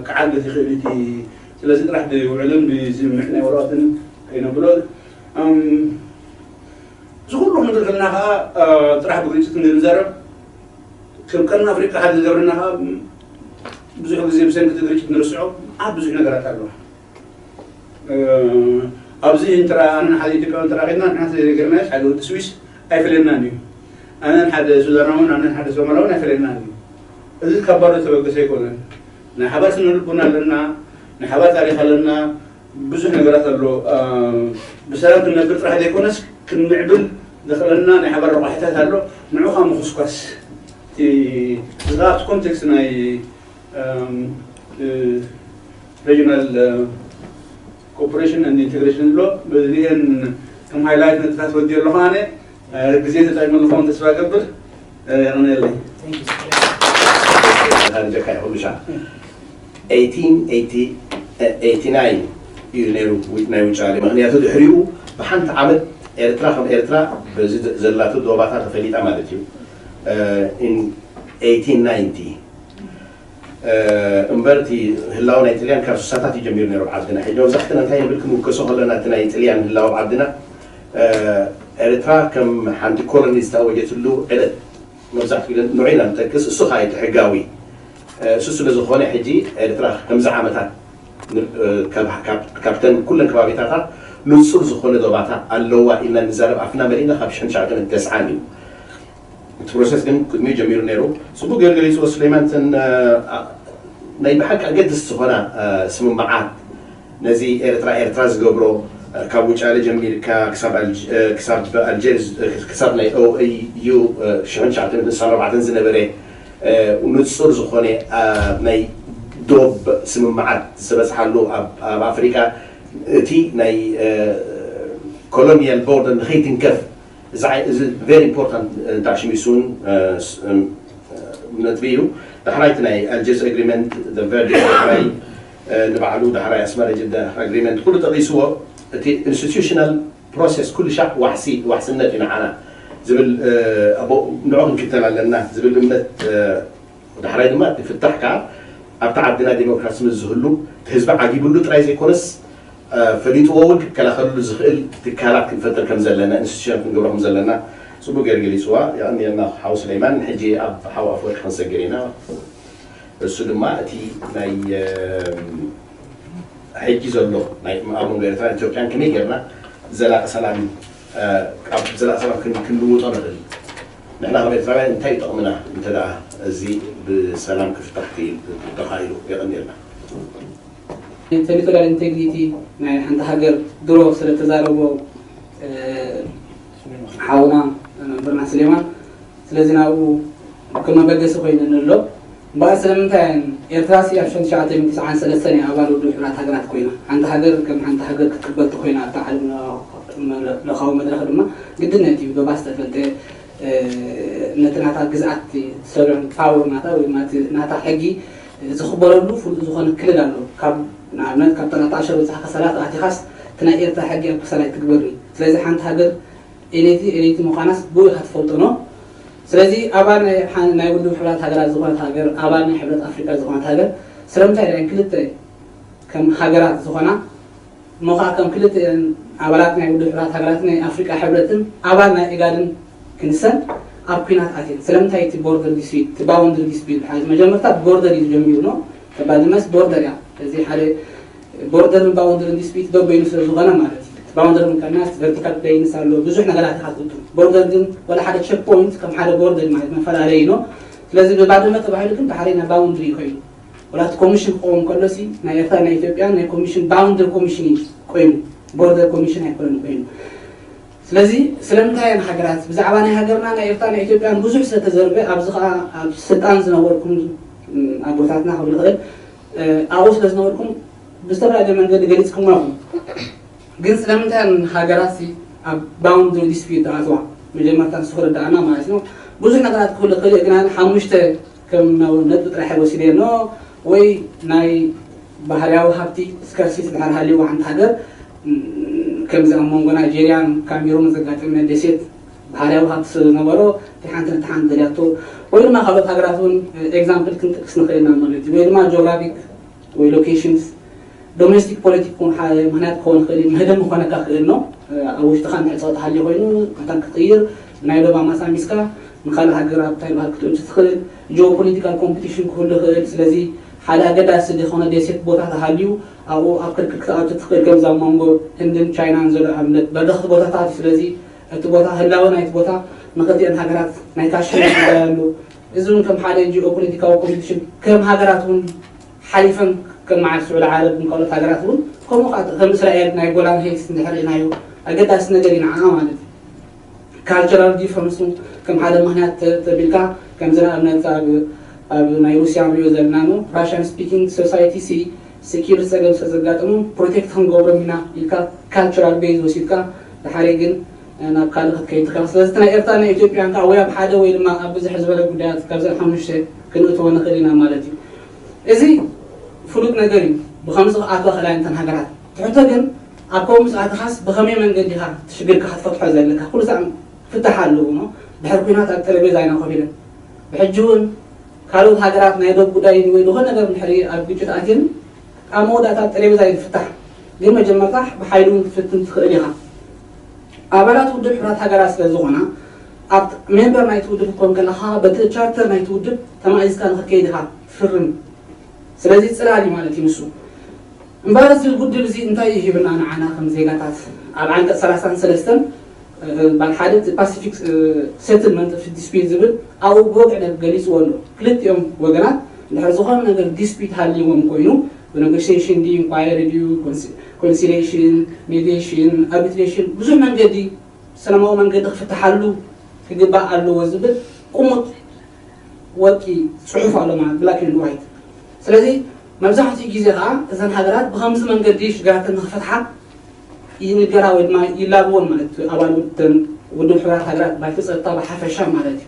ክዓግት ይኽእል እቲ ስለዚ ጥራሕ ብውዕልን ብዝምዕ ናይ ወረቐትን ከይነብሎ እዚ ኩሉ ክንብል ከለና ከዓ ጥራሕ ብግርጭት እንዛረብ ከም ቀርኒ ኣፍሪቃ ሓደ ዝገብረና ከዓ ብዙሕ ግዜ ብሰንኪ እቲ ግርጭት ንርስዖ ኣብ ብዙሕ ነገራት ኣለዋ። ኣብዚ እንተራ ኣነን ሓደ ኢትዮጵያዊ እንተራ ኸድና ንሕና ዘይገርናዮስ ሓደ ወዲ ስዊስ ኣይፈለየናን እዩ። ኣነን ሓደ ሱዳናውን ኣነን ሓደ ሶማላውን ኣይፈለየናን እዩ። እዚ ካብ ባዶ ተበገሰ ኣይኮነን። ናይ ሓባር ስነ ልቦና ኣለና፣ ናይ ሓባር ታሪክ ኣለና፣ ብዙሕ ነገራት ኣሎ። ብሰላም ክንነብር ጥራሕ ዘይኮነስ ክንምዕብል ዘኽእለና ናይ ሓባር ረቋሒታት ኣሎ። ንዑ ከዓ ምኹስኳስ እቲ እዚ ከዓ ኣብቲ ኮንቴክስት ናይ regional cooperation and integration ዝብሎ በዚአን ከም ሃይላይት ነጥብታት ወዲኦ ኣለኹ ኣነ ግዜ ተጠቂመ ኣለኹም ተስፋ ገብር የቕንየለይ። ጀካ ይኹሉ ሻ eighteen eighty eighty nine እዩ ነይሩ ናይ ውጫሌ ምክንያቱ ድሕሪኡ ብሓንቲ ዓመት ኤርትራ ከም ኤርትራ በዚ ዘላቶ ዶባታ ተፈሊጣ ማለት እዩ in eighteen ninety እምበር እቲ ህላወ ናይ ጥልያን ካብ ስሳታት እዩ ጀሚሩ ነይሩ ዓድና ሕጂ መብዛሕትና እንታይ ንብል ክንውከሶ ከለና እቲ ናይ ጥልያን ህላወ ኣብ ዓድና ኤርትራ ከም ሓንቲ ኮሎኒ ዝተኣወጀትሉ ዕለት መብዛሕትኡ ግዜ ንዑ ኢና ንጠቅስ እሱ ከዓ እቲ ሕጋዊ እሱ ስለ ዝኾነ ሕጂ ኤርትራ ከምዚ ዓመታት ካብተን ኩለን ከባቢታታ ንፁር ዝኾነ ዶባታ ኣለዋ ኢልና ንዛረብ ኣፍና መሊእና ካብ ሽሕን ትሽዓተ ሚእትን ተስዓን እዩ እቲ ፕሮሰስ ግን ቅድሚኡ ጀሚሩ ነይሩ። ጽቡቅ ጌሩ ገሊጽዎ ሱሌማን። እተን ናይ ብሓቂ ኣገደስቲ ዝኾና ስምምዓት ነዚ ኤርትራ ኤርትራ ዝገብሮ ካብ ውጫሌ ጀሚርካ ክሳብ ኣልጀርስ ክሳብ ናይ ኦኤዩ ሽሕን ትሽዓተ ሚእትን ስሳን ኣርባዕተን ዝነበረ ንጹር ዝኾነ ናይ ዶብ ስምምዓት ዝበጽሓሉ ኣብ ኣፍሪቃ እቲ ናይ ኮሎኒያል ቦርደር ንኸይትንከፍ እዚ ቨሪ ኢምፖርታንት እንታይ ሽሚሱን ነጥቢ እዩ። ዳሕራይ እቲ ናይ ኣልጀርስ ኣግሪመንት ቨርዲ ዳሕራይ ንባዕሉ ዳሕራይ ኣስመራ ጅዳ ኣግሪመንት ኩሉ ጠቂስዎ። እቲ ኢንስቲቱሽናል ፕሮሰስ ኩሉ ሻዕ ዋሕሲ ዋሕስነት እዩ ንዓና ዝብል ንዑ ክንክተል ኣለና ዝብል እምነት ዳሕራይ ድማ እቲ ፍታሕ ከዓ ኣብቲ ዓድና ዲሞክራሲ ምስ ዝህሉ እቲ ህዝቢ ዓጊብሉ ጥራይ ዘይኮነስ ፈሊጥዎ እውን ክከላኸልሉ ዝኽእል ትካላት ክንፈጥር ከም ዘለና ኢንስቲቱሽን ክንገብሮ ከም ዘለና ፅቡቅ ገይሩ ገሊፅዋ። የቐንየልና ሓው ስሌማን። ሕጂ ኣብ ሓው ኣፈወርቂ ክንሰግር ኢና። እሱ ድማ እቲ ናይ ሕጂ ዘሎ ናይ ኣብ መንጎ ኤርትራን ኢትዮጵያን ከመይ ጌርና ዘላቂ ሰላም ኣብ ዘላቂ ሰላም ክንልውጦ ንኽእል ንሕና ከም ኤርትራውያን እንታይ ይጠቕምና እንተ እዚ ብሰላም ክፍታሕ ተኻኢሉ? የቐንየልና። ቴሪቶሪያል ኢንቴግሪቲ ናይ ሓንቲ ሃገር ድሮ ስለተዛረቦ ሓውና መምህርና ስሌማን ስለዚ ናብኡ ከም መበገሲ ኮይኑ ንሎ እምበኣር ስለምንታይ እየን ኤርትራ ሲ ኣብ ሽሕን ትሽዓተ ሚእትን ትስዓን ሰለስተን እያ ኣባል ውድብ ሕቡራት ሃገራት ኮይና ሓንቲ ሃገር ከም ሓንቲ ሃገር ክትቅበል ተኮይና ኣብታ ዓለም ለኻዊ መድረክ ድማ ግድነት እዩ ዶባ ዝተፈልጠ ነቲ ናታ ግዝኣት ዝሰልዑ ፓወር ናታ ወይ ናታ ሕጊ ዝኽበረሉ ፍሉጥ ዝኾነ ክልል ኣሎ። ካብ ንኣብነት ካብ ጠላጣ ኣሸር በጻሕካ ሰላት ኣቲኻስ እቲ ናይ ኤርትራ ሕጊ ኣብ ክሳድ ኣይትግበር እዩ። ስለዚ ሓንቲ ሃገር ኤሌቲ ኤሌቲ ምዃናስ ብኡ ኢኻ ትፈልጦ ኖ። ስለዚ ኣባል ናይ ውድብ ሕብራት ሃገራት ዝኾነት ሃገር ኣባል ናይ ሕብረት ኣፍሪቃ ዝኾነት ሃገር ስለምንታይ ድኣን ክልተ ከም ሃገራት ዝኾና እሞ ከዓ ከም ክልተ እየን ኣባላት ናይ ውድብ ሕብራት ሃገራትን ናይ ኣፍሪቃ ሕብረትን ኣባል ናይ ኢጋድን ክንሰን ኣብ ኲናት ኣትየን። ስለምንታይ እቲ ቦርደር ዲስፒት እቲ ባውንድሪ ዲስፒት ድሓ መጀመርታ ቦርደር እዩ ጀሚሩ ነው። ከባድመስ ቦርደር እያ። እዚ ሓደ ቦርደርን ባውንደርን ዲስፒት በበይኑ ስለ ዝኾነ ማለት እዩ። ባውንደር ምቀና ቨርቲካል ፕሌንስ ኣሎ ብዙሕ ነገራት ኢኻ ትእቱ። ቦርደር ግን ወላ ሓደ ቸክ ፖይንት ከም ሓደ ቦርደር ማለት መፈላለይ ነው። ስለዚ ብባድመ ተባሂሉ ግን ብሓደ ናይ ባውንድሪ ኮይኑ ወላ እቲ ኮሚሽን ክኸውን ከሎ ሲ ናይ ኤርትራ ናይ ኢትዮጵያ ናይ ኮሚሽን ባውንደሪ ኮሚሽን እዩ ኮይኑ፣ ቦርደር ኮሚሽን ኣይኮነን ኮይኑ። ስለዚ ስለምንታይ እየን ሃገራት ብዛዕባ ናይ ሃገርና ናይ ኤርትራ ናይ ኢትዮጵያን ብዙሕ ስለተዘርበ ኣብዚ ከዓ ኣብ ስልጣን ዝነበርኩም ኣቦታትና ክብል ይኽእል ኣብኡ ስለ ዝነበርኩም ብዝተፈላለየ መንገዲ ገሊፅኩሞ ኢኹም። ግን ስለምንታይ እየን ሃገራት ሲ ኣብ ባውንደሪ ዲስፒዩት ዝኣትዋ? መጀመርታ ንሱ ክርዳእና ማለት ነው። ብዙሕ ነገራት ክህሉ ክእል ግን ሓሙሽተ ከም ነጥቢ ጥራሕ ወሲደ ኖ ወይ ናይ ባህርያዊ ሃብቲ ስከርሲቲ ድሓር ሃልይዋ ሓንቲ ሃገር ከምዚ ኣብ መንጎ ናይጀርያን ካሜሩን ዘጋጠመ ደሴት ባህርያዊ ሃብቲ ስለዝነበሮ እቲ ሓንቲ ነቲ ሓንቲ ደልያቶ ወይ ድማ ካልኦት ሃገራት እውን ኤግዛምፕል ክንጥቅስ ንኽእል ኢና ማለት እዩ። ወይ ድማ ጂኦግራፊክ ወይ ሎኬሽንስ ዶሜስቲክ ፖለቲክ ን ምክንያት ክኸውን ይኽእል እዩ። ምህደም ክኾነካ ክእል ነው። ኣብ ውሽጥኻ ንሕፀ ተሃልዩ ኮይኑ መታን ክትቕይር ናይ ዶብ ኣማሳሚስካ ንካልእ ሃገር ኣብታይ ባህል ክትእቱ ትኽእል ጂኦፖለቲካል ኮምፒቲሽን ክህሉ ይኽእል። ስለዚ ሓደ ኣገዳሲ ዝኾነ ደሴት ቦታ ተሃልዩ ኣብኡ ኣብ ክርክር ክትኣቱ ትኽእል። ከምዚ ኣብ መንጎ ህንድን ቻይናን ዘሎ ኣብነት በረኽቲ ቦታታት እዩ። ስለዚ እቲ ቦታ ህላወ ናይቲ ቦታ ንክልቲአን ሃገራት ናይ ካሽን ጉዳይ ኣሎ። እዚ እውን ከም ሓደ ጂኦፖለቲካዊ ኮምፒቲሽን ከም ሃገራት እውን ሓሊፈን ከም መዓል ስዑዲ ዓረብ ንካልኦት ሃገራት እውን ከምኡ ከዓ ከም እስራኤል ናይ ጎላን ሄይትስ እንድሕር ኢናዮ ኣገዳሲ ነገር እዩ ንዓኣ ማለት እዩ። ካልቸራል ዲፈረንስ ከም ሓደ ምክንያት ተቢልካ ከምዚ ንኣብነት ኣብ ናይ ሩስያ ንሪኦ ዘለና ነው ራሽያን ስፒኪንግ ሶሳይቲ ሲ ሴኪሪቲ ፀገም ስለ ዘጋጠሙ ፕሮቴክት ክንገብሮም ኢና ኢልካ ካልቸራል ቤዝ ወሲድካ ድሓሪ ግን ናብ ካልእ ክትከይድ ትኽእል። ስለዚ ናይ ኤርትራ ናይ ኢትዮጵያ እንካ ወይ ኣብ ሓደ ወይ ድማ ኣብ ብዝሕ ዝበለ ጉዳያት ካብዘን ሓሙሽተ ክንእትዎ ንኽእል ኢና ማለት እዩ። እዚ ፍሉጥ ነገር እዩ። ብኸምዚ ክኣትዋ ክእላ እንተን ሃገራት ትሕቶ ግን ኣብ ከምኡ ዝኣተኻስ ብኸመይ መንገዲ ኢኻ ትሽግርካ ክትፈትሖ ዘለካ? ኩሉ ሳዕ ፍታሕ ኣለዎ ነው። ድሕሪ ኩናት ኣብ ጠረጴዛ ኢና ኮፍ ኢለን ብሕጂ እውን ካልኦት ሃገራት ናይ ዶብ ጉዳይ ወይ ዝኾነ ነገር ድሕሪ ኣብ ግጭት ኣትየን ኣብ መወዳእታ ጠረጴዛ እዩ ዝፍታሕ። ግን መጀመርታ ብሓይሉ እውን ክትፍትን ትኽእል ኢኻ። ኣባላት ውድብ ሕራት ሃገራት ስለ ዝኾና ኣብ ሜምበር ናይቲ ውድብ ክኮን ከለኻ በቲ ቻርተር ናይቲ ውድብ ተማኢዝካ ንክከይድ ኢኻ ትፍርም። ስለዚ ፅላል እዩ ማለት እዩ ንሱ። እምበኣር እዚ ውድብ እዚ እንታይ እዩ ሂብና ንዓና ከም ዜጋታት? ኣብ ዓንቀፅ ሰላሳን ሰለስተን ባል ሓደ እቲ ፓሲፊክ ሴትልመንት ኦፍ ዲስፒዩት ዝብል ኣብኡ ብወግዒ ገሊፅዎ ኣሎ። ክልቲኦም ወገናት እንድሕር ዝኾነ ነገር ዲስፒዩት ሃልይዎም ኮይኑ ብኔጎሽሽን ድዩ ኢንኳየሪ ድዩ ኮንሲሌሽን ሜዲሽን ኣርቢትሬሽን ብዙሕ መንገዲ ሰላማዊ መንገዲ ክፍትሓሉ ክግባእ ኣለዎ ዝብል ቁሙጥ ወርቂ ፅሑፍ ኣሎ ማለት ብላክ ኤንድ ዋይት። ስለዚ መብዛሕትኡ ግዜ ከዓ እዘን ሃገራት ብከምዚ መንገዲ ሽግራተን ንክፈትሓ ይንገራ ወይ ድማ ይላብዎን ማለት እዩ። ኣባል ውድብ ውድብ ሕቡራት ሃገራት ባይቶ ፀጥታ ብሓፈሻ ማለት እዩ።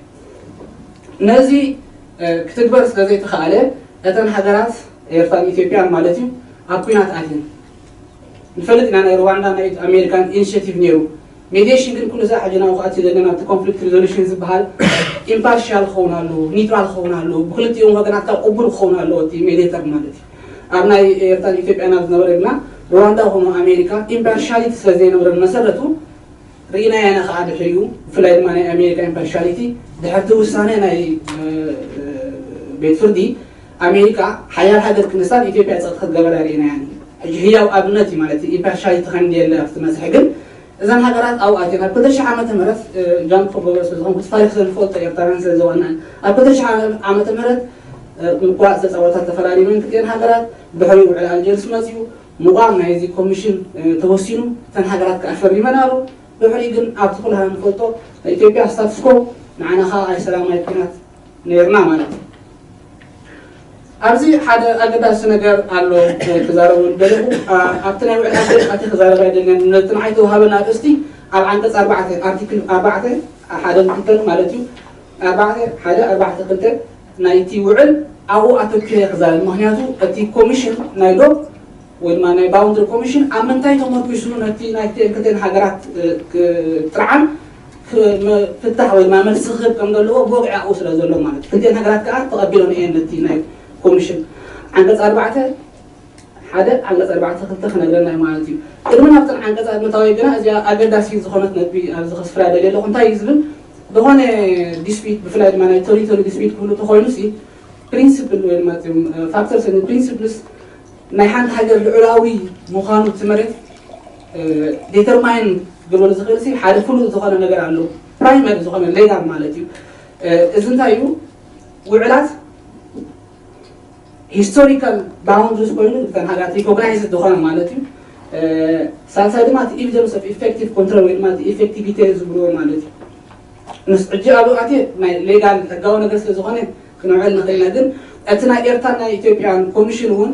ነዚ ክትግበር ስለዘይተኸኣለ እተን ሃገራት ኤርትራን ኢትዮጵያን ማለት እዩ ኣብ ኩናት ኣትየን ንፈልጥ ኢና። ናይ ሩዋንዳ ናይ ኣሜሪካን ኢኒሽቲቭ ነይሩ። ሜዲሽን ግን ኩሉ ሰዓት ሕጂ ናብ ክኣትዩ ዘለና ኣብቲ ኮንፍሊክት ሪዞሉሽን ዝበሃል ኢምፓርሻል ክኸውን ኣለዎ፣ ኒውትራል ክኸውን ኣለዎ፣ ብክልቲኦም ወገናት ካብ ቅቡል ክኸውን ኣለዎ እቲ ሜዲተር ማለት እዩ። ኣብ ናይ ኤርትራን ኢትዮጵያን ኣብ ዝነበረ ግና ሩዋንዳ ኾኑ ኣሜሪካ ኢምፓርሻሊቲ ስለ ዘይነበረ መሰረቱ ርኢናዮ ኢና ከዓ ድሕሪኡ ብፍላይ ድማ ናይ ኣሜሪካ ኢምፓርሻሊቲ ድሕርቲ ውሳነ ናይ ቤት ፍርዲ ኣሜሪካ ሓያል ሃገር ክንሳን ኢትዮጵያ ፀጥታ ክትገበራ ርኢናያ። ሕጂ ህያው ኣብነት እዩ ማለት እዩ። ኢምፓርሻሊቲ ከም የለ ኣብቲ መስርሕ ግን እዘን ሃገራት ኣብኡ ኣትየን ኣብ ክልተ ሽሕ ዓመተ ምህረት ጃምፕ ክገብረ ስለ ዝኾንኩ ታሪክ ስለ ንፈልጦ ኤርትራውያን ስለ ዝዋና ኣብ ክልተ ሽሕ ዓመተ ምህረት ምቋዕ ዝተፃወታ ተፈራሪመን ክልቲአን ሃገራት ድሕሪ ውዕል ኣልጀርስ መፅኡ ምቋም ናይዚ ኮሚሽን ተወሲኑ እተን ሃገራት ከዓ ፈሪመን ኣሎ። ድሕሪ ግን ኣብቲ ኩልና ንፈልጦ ናይ ኢትዮጵያ ስታትስኮ ንዓና ከዓ ኣይ ሰላም ኣይ ኩናት ነይርና ማለት እዩ። ኣብዚ ሓደ ኣገዳሲ ነገር ኣሎ ክዛረቡ ደለኹ ኣብቲ ናይ ውዕል ኣገዳሲ ክዛረብ ኣይደለን ነቲ ንዓይ ተውሃበና ኣርእስቲ ኣብ ዓንቀፅ ኣርባዕተ ኣርቲክል ኣርባዕተ ሓደ ክልተን ማለት እዩ ኣርባዕተ ሓደ ኣርባዕተ ክልተ ናይቲ ውዕል ኣብኡ ኣተኪረ ክዛረብ ምክንያቱ እቲ ኮሚሽን ናይ ዶብ ወይ ድማ ናይ ባውንደሪ ኮሚሽን ኣብ ምንታይ ተመርኪሱ ነቲ ናይ ክልቲኤን ሃገራት ጥርዓን ፍታሕ ወይ ድማ መልሲ ክህብ ከም ዘለዎ ብወግዒ ኣብኡ ስለ ዘሎ ማለት ክልቲኤን ሃገራት ከዓ ተቐቢሎን እየን ነቲ ናይ ኮሚሽን ዓንቀፅ ኣርባዕተ ሓደ ዓንቀፅ ኣርባዕተ ክልተ ክነግረና እዩ ማለት እዩ። ቅድሚ ናብተን ዓንቀፃት ምእታወይ ግና እዚኣ ኣገዳሲ ዝኾነት ነጥቢ ኣብዚ ከስፍራ ደልየ ኣለኹ እንታይ እዩ ዝብል ዝኾነ ዲስፒት ብፍላይ ድማ ናይ ቴሪቶሪ ዲስፒት ክህሉ ተኮይኑ ሲ ፕሪንስፕል ወይ ድማ ፋክተርስ ፕሪንስፕልስ ናይ ሓንቲ ሃገር ልዑላዊ ምዃኑ እቲ መሬት ዴተርማይን ክገብር ዝኽእል ሲ ሓደ ፍሉጥ ዝኾነ ነገር ኣሎ። ፕራይመሪ ዝኾነ ሌጋል ማለት እዩ። እዚ እንታይ እዩ? ውዕላት ሂስቶሪካል ባውንድሪስ ኮይኑ እተን ሃገራት ሪኮግናይዝ ዝኾነ ማለት እዩ። ሳልሳይ ድማ እቲ evidence of effective control ወይ ድማ እቲ ኢፌክቲቪቲ ዝብልዎ ማለት እዩ። ምስ ሕጂ ኣብ ኣትየ ናይ ሌጋል ሕጋዊ ነገር ስለ ዝኾነ ክንውዕል ንኽእል ኢና። ግን እቲ ናይ ኤርትራን ናይ ኢትዮጵያን ኮሚሽን እውን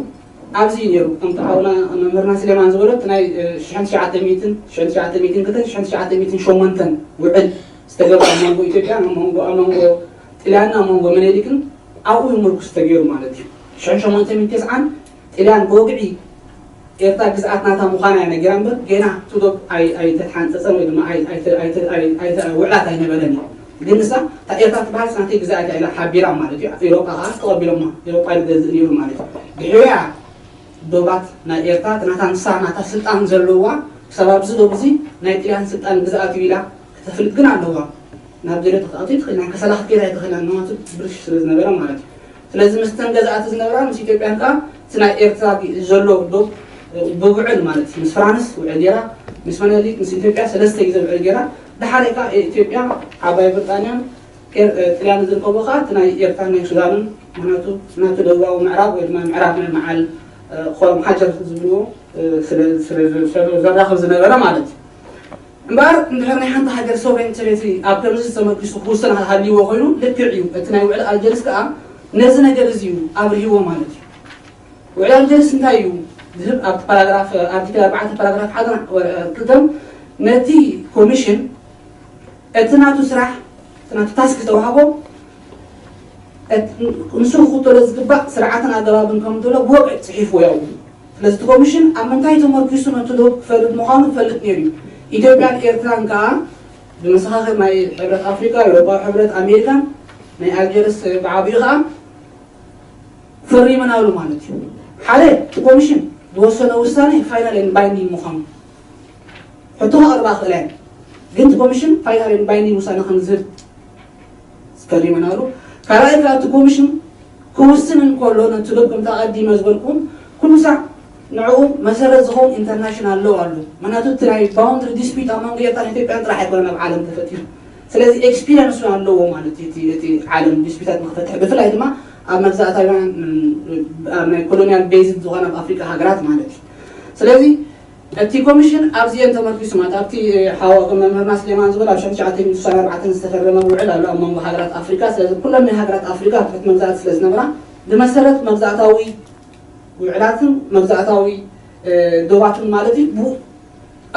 ኣብዚ እዩ ነይሩ። ከምቲ ሓውና መምህርና ስሌማን ዝበሎ እቲ ናይ ሽሕን ትሽዓተ ሚእትን ሽሕን ትሽዓተ ሚእትን ክልተን ሽሕን ትሽዓተ ሚእትን ሸሞንተን ውዕል ዝተገብረ ኣብ መንጎ ኢትዮጵያ ኣብ መንጎ ኣብ መንጎ ጥልያንና ኣብ መንጎ መኔሊክን ኣብኡ እዩ ምርኩስ ተገይሩ ማለት እዩ። ሽሕን ሸሞንተ ሚእትን ተስዓን ጥልያን ብወግዒ ኤርትራ ግዝኣት ናታ ምዃና እያ ነጊራ እምበር ገና እቲ ዶብ ኣይተሓንፀፀን ወይ ድማ ውዕላት ኣይነበረን እዩ። ግን ንሳ እታ ኤርትራ ትበሃል ናተይ ግዝኣት እያ ኢላ ሓቢራ ማለት እዩ። ኤሮጳ ከዓ ተቐቢሎማ። ኤሮጳ ዝገዝእ ነይሩ ማለት እዩ። ድሕሪያ ዶባት ናይ ኤርትራ ናታ ንሳ ናታ ስልጣን ዘለዋ ክሳብ ኣብዚ ዶብ እዚ ናይ ጥልያን ስልጣን ግዝኣት እዩ ኢላ ከተፍልጥ ግን ኣለዋ። ናብ ገለ ተክኣቱ ይትኽእል ናይ ከሰላ ክትከይድ ኣይትኽእላን ንማቱ ብርሽ ስለ ዝነበረ ማለት እዩ። ስለዚ ምስተን ገዛእቲ ዝነበራ ምስ ኢትዮጵያን ከዓ እቲ ናይ ኤርትራ ዘሎ ዶ ብውዕል ማለት ምስ ፍራንስ ውዕል ገይራ ምስ መነሊክ ምስ ኢትዮጵያ ሰለስተ ግዜ ውዕል ገይራ ድሓር ከዓ ኢትዮጵያ ዓባይ ብሪጣንያን ጥልያን ዝርከቦ ከዓ እቲ ናይ ኤርትራ ናይ ሱዳንን ምክንያቱ ናቱ ደቡባዊ ምዕራብ ወይ ድማ ምዕራብ ናይ መዓል ኮረም ሓጀር ዝብልዎ ዘራኽብ ዝነበረ ማለት እዩ። እምበኣር እንድሕር ናይ ሓንቲ ሃገር ሶቨሬን ቴሪቶሪ ኣብ ከምዚ ተመርኪሱ ክውሰን ሃልይዎ ኮይኑ ልክዕ እዩ። እቲ ናይ ውዕል ኣልጀርስ ከዓ ነዚ ነገር እዚ እዩ ኣብርሂዎ ማለት እዩ። ውዕል ኣልጀርስ እንታይ እዩ ዝህብ ኣብቲ ፓራግራፍ ኣርቲክል ኣርባዕተ ፓራግራፍ ሓደ ክልተን ነቲ ኮሚሽን እቲ ናቱ ስራሕ እቲ ናቱ ታስክ ዝተዋህቦ ንሱ ክኽተሎ ዝግባእ ስርዓትን ኣገባብን ከም ዘሎ ብወግዒ ፅሒፍዎ ያው ስለዚ እቲ ኮሚሽን ኣብ ምንታይ ተመርኪሱ ነቲ ዶብ ክፈርድ ምዃኑ ክፈልጥ ነይሩ እዩ። ኢትዮጵያን ኤርትራን ከዓ ብመሰኻኽር ናይ ሕብረት ኣፍሪካ፣ ኤውሮፓዊ ሕብረት፣ ኣሜሪካን ናይ ኣልጀርስ ብዓብኡ ከዓ ፈሪመናሉ ማለት እዩ። ሓደ እቲ ኮሚሽን ዝወሰነ ውሳኔ ፋይናል ኤንድ ባይንዲንግ ምዃኑ ሕቶ ከቕርባ ክእላ እየን። ግን እቲ ኮሚሽን ፋይናል ኤንድ ባይንዲንግ ውሳነ ከም ዝህብ ፈሪመናሉ። ካልኣይ ከዓ እቲ ኮሚሽን ክውስን እንከሎ ነቲ ዶብ ከምቲ ኣቐዲመ ዝበልኩም ኩሉ ሳዕ ንዕኡ መሰረት ዝኸውን ኢንተርናሽናል ሎው ኣሎ። ምክንያቱ እቲ ናይ ባውንድሪ ዲስፒት ኣብ መንጎ ኤርትራን ኢትዮጵያን ጥራሕ ኣይኮነን ኣብ ዓለም ተፈጢሩ። ስለዚ ኤክስፒሪየንስ እውን ኣለዎ ማለት እዩ እቲ ዓለም ዲስፒታት ንክፈትሕ ብፍላይ ድማ ኣብ መግዛእታውያን ኣብ ናይ ኮሎኒያል ቤዝድ ዝኾነ ኣብ ኣፍሪካ ሃገራት ማለት እዩ። ስለቲ እቲ ኮሚሽን ኣብዚኤን ተመርኪሱ ማለት ኣብቲ ሓወ መምህርና ስሌማን ዝበል ኣብ ሽሕን ትሽዓተ ሚእትን ስሳን ኣርባዕተን ዝተፈረመ ውዕል ኣሎ ኣብ መንጎ ሃገራት ኣፍሪካ። ስለዚ ኩለን ናይ ሃገራት ኣፍሪካ ትሕቲ መግዛእቲ ስለ ዝነበራ ብመሰረት መግዛእታዊ ውዕላትን መግዛእታዊ ዶባትን ማለት እዩ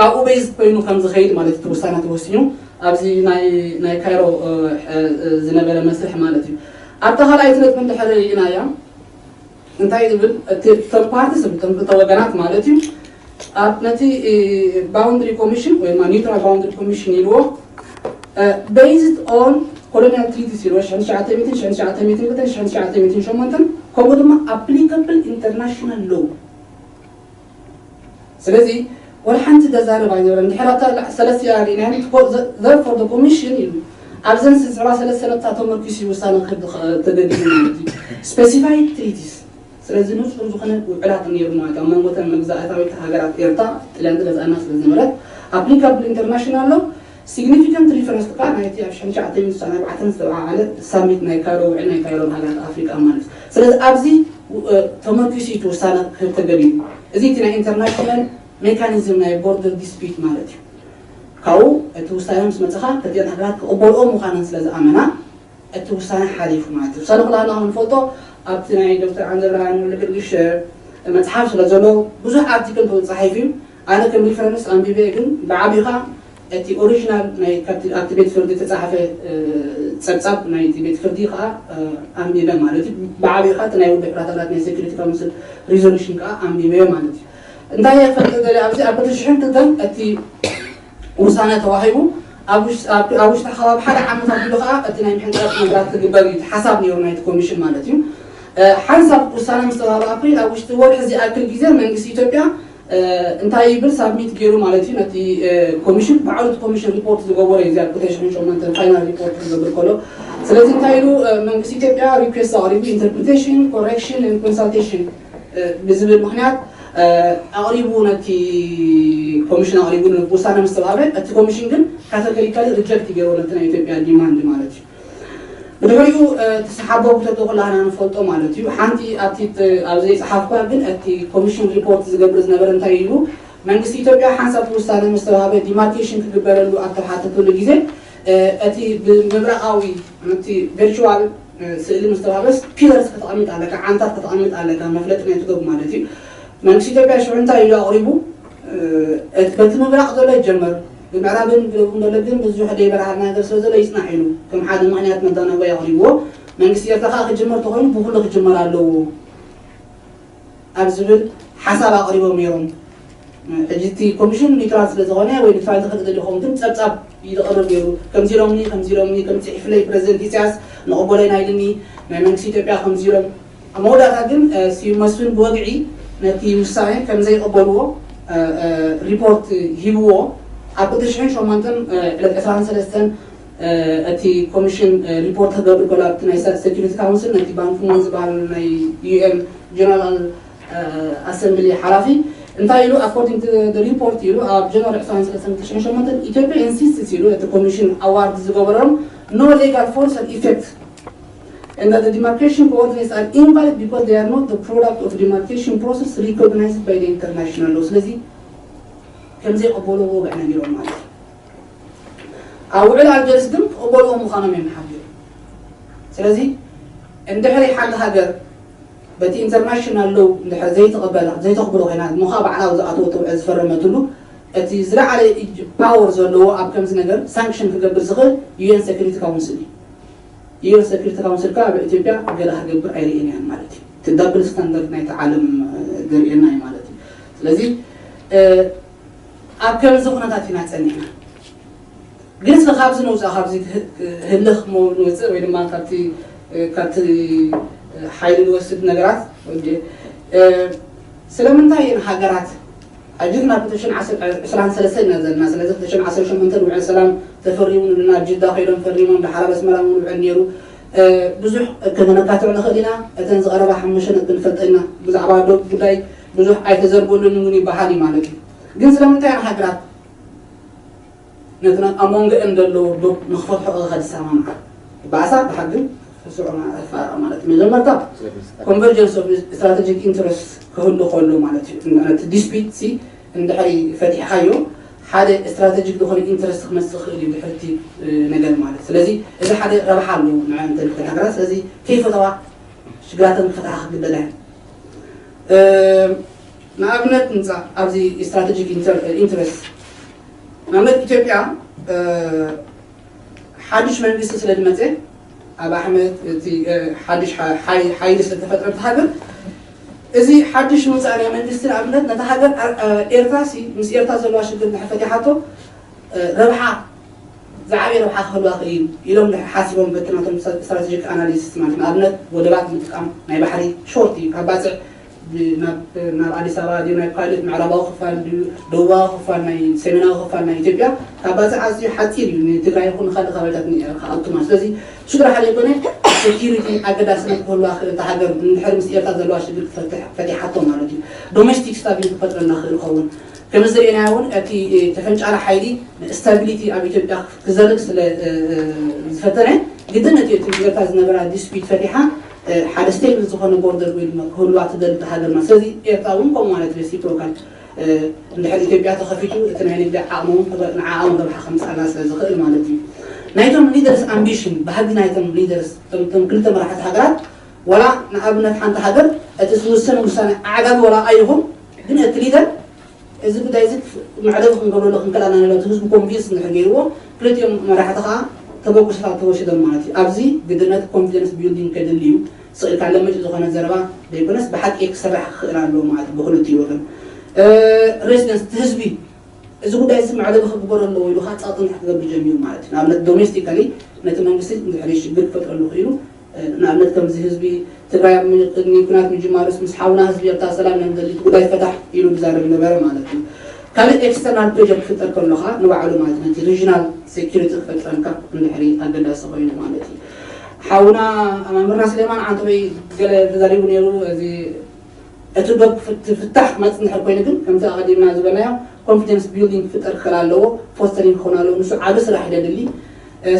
ኣብኡ ቤዝ ኮይኑ ከም ዝኸይድ ማለት እቲ ውሳነ ተወሲኑ ኣብዚ ናይ ካይሮ ዝነበረ መስርሕ ማለት እዩ። ኣብታ ካልኣይቲ ነጥቢ እንድሕር ርኢናያ እንታይ ዝብል እቶም ፓርትስ እቶም ክልተ ወገናት ማለት እዩ ኣብ ነቲ ባውንድሪ ኮሚሽን ወይ ኒውትራል ባውንድሪ ኮሚሽን ኢልዎ based on colonial treaties ኢልዎ ሽሕን ትሽዓተ ሚእትን ሽሕን ትሽዓተ ሚእትን ክልተን ሽሕን ትሽዓተ ሚእትን ሸሞንተን ከምኡ ድማ applicable international law ስለዚ ወላ ሓንቲ ዘዛርብ ኣይነበረን። ድሕሪ ኣብታ ሰለስቲኣ ርኢናየን therefore the commission ኢሉ ኣብዘን ዝስዕባ ሰለስተ ነጥብታት ተመርኪሱ እዩ ውሳነ ክህብ ተገዲዱ ማለት እዩ። ስፔሲፋይድ ትሪቲስ ስለዚ ንፁር ዝኾነ ውዕላት ነይሩ ማለት ኣብ መንጎተን መግዛእታዊት ሃገራት ኤርትራ ጥልያን ትገዝኣና ስለ ዝነበረት ኣፕሊካብል ኢንተርናሽናል ሎ ሲግኒፊካንት ሪፈረንስ ከዓ ናይቲ ኣብ ሽሕን ትሽዓተ ሚእትን ስሳን ኣርባዕተን ዝተባዓለ ሳሚት ናይ ካይሮ ውዕል ናይ ካይሮ ሃገራት ኣፍሪቃ ማለት እዩ። ስለዚ ኣብዚ ተመርኪሱ እቲ ውሳነ ክህብ ተገዲዱ። እዚ እቲ ናይ ኢንተርናሽናል ሜካኒዝም ናይ ቦርደር ዲስፒት ማለት እዩ። ካብኡ እቲ ውሳነ ምስ መፅኻ ክልቲአን ሃገራት ክቕበልኦ ምዃነን ስለ ዝኣመና እቲ ውሳነ ሓሊፉ ማለት እዩ። ውሳነ ኩላህና ከም ንፈልጦ ኣብቲ ናይ ዶክተር ዓንደብርሃን ወልደጊዮርጊስ መፅሓፍ ስለ ዘሎ ብዙሕ ኣርቲክል ተፃሒፉ እዩ። ኣነ ከም ሪፈረንስ ኣንቢበ ግን ብዓቢኻ እቲ ኦሪጂናል ናይ ኣብቲ ቤት ፍርዲ ዝተፃሓፈ ፀብፃብ ናይቲ ቤት ፍርዲ ከዓ ኣንቢበ ማለት እዩ። ብዓቢኻ እቲ ናይ ውድብ ሕራታታት ናይ ሴኩሪቲ ካውንስል ሪዞሉሽን ከዓ ኣንቢበዮ ማለት እዩ። እንታይ የፈልጥ ገለ ኣብዚ ኣብ ክልተ ሽሕን ክልተን እቲ ውሳነ ተዋሂቡ ኣብ ውሽጢ ከባቢ ሓደ ዓመት ኣቢሉ ከዓ እቲ ናይ ምሕንፃፅ ነገራት ክግበር እዩ ሓሳብ ነይሩ ናይቲ ኮሚሽን ማለት እዩ። ሓንሳብ ውሳነ ምስ ተዋህበ ኣፕሪል ኣብ ውሽጢ ወርሒ ዝኣክል ግዜ መንግስቲ ኢትዮጵያ እንታይ ይብል ሳብሚት ገይሩ ማለት እዩ ነቲ ኮሚሽን ባዕሉ እቲ ኮሚሽን ሪፖርት ዝገበሮ እዩ እዚኣ ክልተ ሽሕን ሸሞንተን ፋይናል ሪፖርት ዝገብር ከሎ ስለዚ እንታይ ኢሉ መንግስቲ ኢትዮጵያ ሪኩዌስት ኣቕሪቡ ኢንተርፕሪቴሽን ኮሬክሽን ኮንሳልቴሽን ብዝብል ምክንያት ኣቕሪቡ ነቲ ኮሚሽን ኣቕሪቡ ውሳነ ምስ ተባህበ እቲ ኮሚሽን ግን ካተጎሪካሊ ሪጀክት ይገይሮ ነቲ ናይ ኢትዮጵያ ዲማንድ ማለት እዩ። ብድሕሪኡ እቲ ሓቦ ክተቶ ኩላህና ንፈልጦ ማለት እዩ። ሓንቲ ኣብቲ ኣብ ዘይፀሓፍኳ ግን እቲ ኮሚሽን ሪፖርት ዝገብር ዝነበረ እንታይ እዩ? መንግስቲ ኢትዮጵያ ሓንሳብ ውሳነ ምስ ተዋሃበ ዲማርኬሽን ክግበረሉ ኣብ ተሓተተሉ ግዜ እቲ ብምብራቓዊ እቲ ቨርቹዋል ስእሊ ምስ ተዋሃበስ ፒለርስ ከተቐምጥ ኣለካ፣ ዓንታት ከተቐምጥ ኣለካ፣ መፍለጢ ናይ ትገቡ ማለት እዩ። መንግስቲ ኢትዮጵያ ሽዑ እንታይ ኢሉ ኣቕሪቡ? በቲ ምብራቕ ዘሎ ይጀመር፣ ብምዕራብን ብደቡብን ዘሎ ግን ብዙሕ ደይበርሃልና ነገር ስለ ዘሎ ይፅናሕ ኢሉ ከም ሓደ ምኽንያት መዳናጎ ኣቕሪብዎ። መንግስቲ ኤርትራ ከዓ ክጅመር ተኾይኑ ብኩሉ ክጅመር ኣለዎ ኣብ ዝብል ሓሳብ ኣቕሪቦም ነይሮም። ሕጂ እቲ ኮሚሽን ኒውትራል ስለ ዝኾነ ወይ ኒውትራል ተኸተል ይኸውን ግን ጸብጻብ ይቐርብ ነይሩ። ከምዚ ኢሎምኒ ከምዚ ኢሎምኒ ከም ጽሒፍለይ ፕረዚደንት ኢሳያስ ንቕበሎ ኢና ኢልኒ ናይ መንግስቲ ኢትዮጵያ ከምዚ ኢሎም ኣብ መወዳእታ ግን ስዩም መስፍን ብወግዒ ነቲ ውሳነ ከም ዘይቐበልዎ ሪፖርት ሂብዎ። ኣብ ክልተ ሽሕን ሸሞንተን ዕለት ዕስራን ሰለስተን እቲ ኮሚሽን ሪፖርት ክገብር ከሎ ኣብቲ ናይ ሴኩሪቲ ካውንስል ነቲ ባንኪሙን ዝበሃል ናይ ዩኤን ጀነራል ኣሰምብሊ ሓላፊ እንታይ ኢሉ ኣኮርዲንግ ቱ ሪፖርት ኢሉ ኣብ ጀነራል ዕስራን ሰለስተን ክልተ ሽሕን ሸሞንተን ኢትዮጵያ ኢንሲስትስ ኢሉ እቲ ኮሚሽን ኣዋርድ ዝገበሮም no legal force and effect and that the demarcation coordinates are invalid because they are not the product of demarcation process recognized by the international law። ስለዚ ከምዘይቀበልዎ ወግዒ ነጊሮም ማለት እዩ። ኣብ ውዕል ኣልጀርስ ግን ክቕበልዎ ምዃኖም እዮም ሓቢሩ። ስለዚ እንድሕሪ ሓንቲ ሃገር በቲ ኢንተርናሽናል ሎው እንድሕር ዘይተቐበላ ዘይተኽብሮ ኮይና ምዃ ባዕላ ዝኣተወቶ ውዕል ዝፈረመትሉ እቲ ዝለዓለ ፓወር ዘለዎ ኣብ ከምዚ ነገር ሳንክሽን ክገብር ዝኽእል ዩኤን ሴኩሪቲ ካውንስል እዩ። ዩኤን ሴኩሪቲ ካውንስል ከዓ ኣብ ኢትዮጵያ ገለ ክገብር ኣይርእን እያን ማለት እዩ። እቲ ዳብል ስታንዳርድ ናይቲ ዓለም ዘርእየና እዩ ማለት እዩ። ስለዚ ኣብ ከምዚ ኩነታት ኢና ፀኒሕና። ግን እስከ ካብዚ ንውፃእ ካብዚ ህልኽ ንውፅእ ወይ ድማ ካብቲ ካብቲ ሓይሊ ንወስድ ነገራት ስለምንታይ እየን ሃገራት ሕጂ ናብ ክልተ ሽሕን ዕስራን ሰለስተን ኢና ዘለና። ስለዚ ክልተ ሽሕን ዓሰርተ ሸሞንተን ውዕል ሰላም ተፈሪሙ ንብልና ኣብ ጅዳ ከይዶም ፈሪሞም ድሓር ኣብ ኣስመራ እውን ውዕል ነይሩ። ብዙሕ ከነካትዕ ንኽእል ኢና። እተን ዝቐረባ ሓሙሽተ ነጥቢ ንፈልጠን ኢና። ብዛዕባ ዶብ ጉዳይ ብዙሕ ኣይተዘርበሉን እውን ይበሃል እዩ ማለት እዩ። ግን ስለምንታይ እየን ሃገራት ነቲ ኣሞንገአን ዘሎ ዶብ ንኽፈትሖ ዝኸድ ዝሰማምዓ ባእሳ ብሓግን ስዑ ማለት መጀመርታ ኮንቨርጀንስ ኦፍ ስትራቴጂክ ኢንትረስት ክህሉ ከሎ ማለት እዩ። ነቲ ዲስፒት ሲ እንድሕሪ ፈቲሕካዮ ሓደ ስትራቴጂክ ዝኾነ ኢንትረስት ክመፅእ ክእል እዩ ድሕርቲ ነገር ማለት። ስለዚ እዚ ሓደ ረብሓ ኣለዎ ንዕን ተልክተ ሃገራት። ስለዚ ከይፈተዋ ሽግራተን ክፈትሓ ክግደዳ ንኣብነት ንፃ ኣብዚ ስትራቴጂክ ኢንትረስት ንኣብነት ኢትዮጵያ ሓድሽ መንግስቲ ስለ ዝመፀ ኣብ ኣሕመድ እቲ ሓድሽ ሓይሊ ስለተፈጥረ ሃገር እዚ ሓድሽ ምውፃእ ናይ መንግስቲ ንኣብነት ነታ ሃገር ኤርትራ ሲ ምስ ኤርትራ ዘለዋ ሽግር ንሕፈት ይሓቶ ረብሓ ዝዓበየ ረብሓ ክህልዋ ክእል ኢሎም ሓሲቦም በቲ ናቶም ስትራቴጂክ ኣናሊሲስ ማለት ንኣብነት ወደባት ምጥቃም ናይ ባሕሪ ሾርት እዩ ካብ ባፅዕ ናብ ኣዲስ ኣበባ ድዩ ናይ ካልእ ምዕራባዊ ክፋል ድዩ ደቡባዊ ክፋል ናይ ሰሜናዊ ክፋል ናይ ኢትዮጵያ ካብ ባፅዕ ኣዝዩ ሓፂር እዩ ንትግራይ ይኹን ንካልእ ከባቢታት ክኣቱ ማለት ስለዚ ሽግር ሓደ ይኮነ ሴኪሪቲ ኣገዳስነት ክህልዋ ክእል እታ ሃገር እንድሕር ምስ ኤርትራ ዘለዋ ሽግር ክፈትሕ ፈቲሓቶ ማለት እዩ ዶሜስቲክ ስታቢሊቲ ክፈጥረና ክእል ይኸውን ከምዚ ዝርእናዮ እውን እቲ ተፈንጫሪ ሓይሊ ስታቢሊቲ ኣብ ኢትዮጵያ ክዘርግ ስለ ዝፈተነ ግድን እቲ እቲ ኤርትራ ዝነበራ ዲስፒት ፈቲሓ ሓደ ስቴብል ዝኾነ ቦርደር ወይ ድማ ክህልዋ ትደሊ ሃገርና ስለዚ ኤርትራ እውን ከምኡ ማለት ሬሲፕሮካል እንድሕር ኢትዮጵያ ተኸፊቱ እቲ ናይ ንግዲ ዓቕሚ እውን ንዓኣ እውን ረብሓ ከምፅኣላ ስለ ዝኽእል ማለት እዩ ናይቶም ሊደርስ ኣምቢሽን ባህጊ ናይቶም ሊደርስ ቶም ክልተ መራሕቲ ሃገራት ዋላ ንኣብነት ሓንቲ ሃገር እቲ ዝውሰን ውሳነ ኣዕጋቢ ዋላ ኣይኹን ግን እቲ ሊደር እዚ ጉዳይ እዚ መዕለቢ ክንገብረሉ ክንከላና ነለቱ ህዝቢ ኮንቪንስ እንድሕር ገይርዎ ክልቲኦም መራሕቲ ከዓ ተበግሶታት ተወሲዶም ማለት እዩ ኣብዚ ግድነት ኮንፊደንስ ቢልዲንግ ከድሊ እዩ ስቕ ኢልካ ለመጭ ዝኾነ ዘረባ ዘይኮነስ ብሓቂ ክስራሕ ክኽእል ኣለዎ ማለት ብክልቲኡ ወገን ሬዚደንስ እቲ ህዝቢ እዚ ጉዳይ እዚ መዕለቢ ክግበሮ ኣለዎ ኢሉ ከዓ ፃጥን ክገብር ጀሚሩ ማለት እዩ ንኣብነት ዶሜስቲካሊ ነቲ መንግስቲ እንድሕር ሽግር ክፈጥረሉ ክኢሉ ንኣብነት ከምዚ ህዝቢ ትግራይ ኣብ ቅድሚ ኩናት ምጅማሩስ ምስ ሓውና ህዝቢ ኤርትራ ሰላም ኢና ንደሊ እቲ ጉዳይ ፈታሕ ኢሉ ዝዛረብ ነበረ ማለት እዩ ካልእ ኤክስተርናል ፕሬር ክፍጠር ከሎ ከዓ ንባዕሉ ማለት ነቲ ሪጅናል ሴኪሪቲ ክፈጥረልካ እንድሕሪ ኣገዳሲ ኮይኑ ማለት እዩ ሓውና ኣማምርና ስሌማን ዓንተወይ ገለ ተዛሪቡ ነይሩ እዚ እቲ ዶብ ፍታሕ ክመፅእ እንድሕር ኮይኑ ግን ከምቲ ኣቐዲምና ዝበልናዮ ኮንፊደንስ ቢልዲንግ ክፍጠር ክኽእል ኣለዎ ፎስተሪንግ ክኾን ኣለዎ ንሱ ዓብ ስራሕ ይደሊ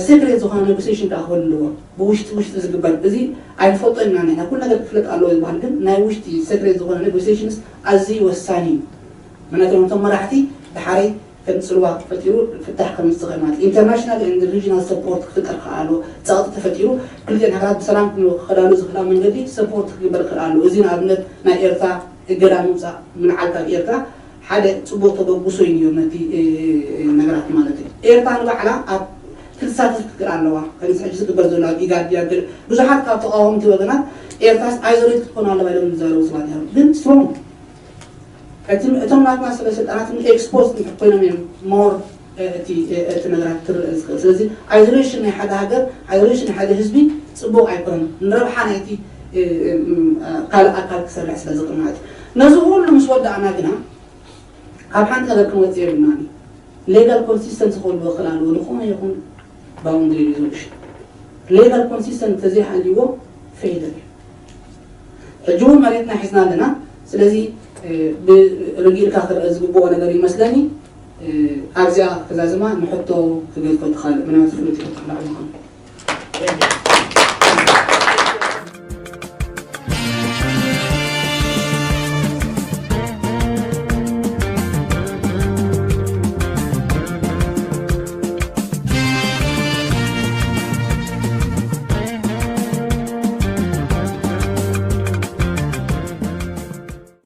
secret ዝኾነ negotiation ከዓ ክህሉ ኣለዎ። ብውሽጢ ውሽጢ ዝግበር እዚ ኣይንፈልጦ ኢና ንሕና። ኩሉ ነገር ክፍለጥ ኣለዎ ዝበሃል ግን ናይ ውሽጢ secret ዝኾነ negotiations ኣዝዩ ወሳኒ እዩ። ምክንያቱ እቶም መራሕቲ ድሓረይ ከም ፅልዋ ፈጢሩ ፍታሕ ከምፅእ ማለት international and regional support ክፍጠር ከኣሎ ፀቕጢ ተፈጢሩ ክልቲኦን ሃገራት ብሰላም ክኸዳሉ ዝኽእላ መንገዲ support ክግበር ክእል ኣሎ። እዚ ንኣብነት ናይ ኤርትራ እገዳ ምውፃእ ምንዓል ካብ ኤርትራ ሓደ ፅቡቅ ተበግሶ እዩ ነቲ ነገራት ማለት እዩ። ኤርትራ ንባዕላ ኣብ ክትሳተፍ ክትክእል ኣለዋ። ከምዚ ሕጂ ዝግበር ዘሎ ኣብ ኢጋድ ያገል ብዙሓት ካብ ተቃወምቲ ወገናት ኤርትራስ isolate ክትኮን ኣለዋ ኢሎም ዝዛረቡ ሰባት እዮም። ግን strong እቶም ናትና ሰበ ስልጣናት expose ኮይኖም እዮም more እቲ እቲ ነገራት ክርእ ዝኽእል። ስለዚ isolation ናይ ሓደ ሃገር isolation ናይ ሓደ ህዝቢ ፅቡቅ ኣይኮነን። ንረብሓ ናይቲ ካልእ ኣካል ክሰርሕ ስለ ዝኽእል ማለት እዩ። ነዚ ኩሉ ምስ ወዳእና ግና ካብ ሓንቲ ነገር ክንወፅእ የብልና። Legal consistency ክህልዎ ክእል ኣለዎ ዝኾነ ይኹን boundary resolution legal consistent ተዘይሃልይዎ failure እዩ። ሕጂ እውን መሬትና ሒዝና ኣለና። ስለዚ ርግእ ኢልካ ክረአ ዝግብኦ ነገር ይመስለኒ። ኣብዚኣ ክዛዝማ ንሕቶ ክገድፎ ትኻልእ ምናልባት ፍሉጥ ይፈትሕ ላዕሊ ምዃኑ